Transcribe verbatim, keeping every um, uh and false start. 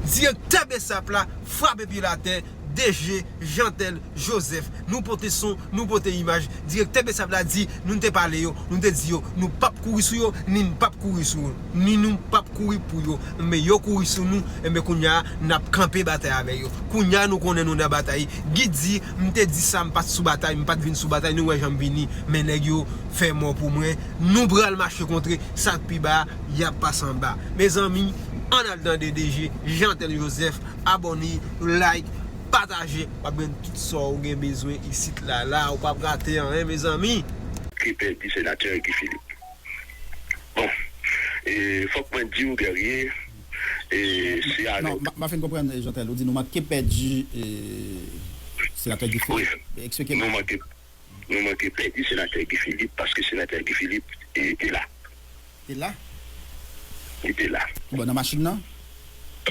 Direktè BSAP la frape pye l atè, DG Jeantel Joseph. Nou pote son, nou pote imaj. Direktè BSAP la di, nou te pale yo, nou te di yo, nou p ap kouri sou yo, ni n p ap kouri sou yo, ni nou p ap kouri pou yo. Men yo kouri sou nou, enben kounye a, n ap kanpe batay avè yo. Kounye a, nou konnen nou nan batay. Guy di, m te di sa, m pa t sou batay, m pa t vin sou batay, nou wè jan m vini. Men nèg yo fè mò pou mwen, nou pral mache kontre, sa k pi ba, y ap pase anba. Mezanmi, ann al tande DG Jeantel Joseph, abòne, like, pataje, w ap jwenn tout sa w gen bezwen isit la, la, ou p ap rate anyen, mezanmi. Ki pèdi senatè Guy Philippe. Bon, e, fòk mwen di w, Guerrier, e, se avèk. Non, m pa fin konprann, Jeantel, ou di nou manke pèdi e, senatè Guy Philippe. Eksplike nou. Manke, nou manke pèdi senatè Guy Philippe paske senatè Guy Philippe e, te la. Te la? Li te la. Bon, nan machin nan?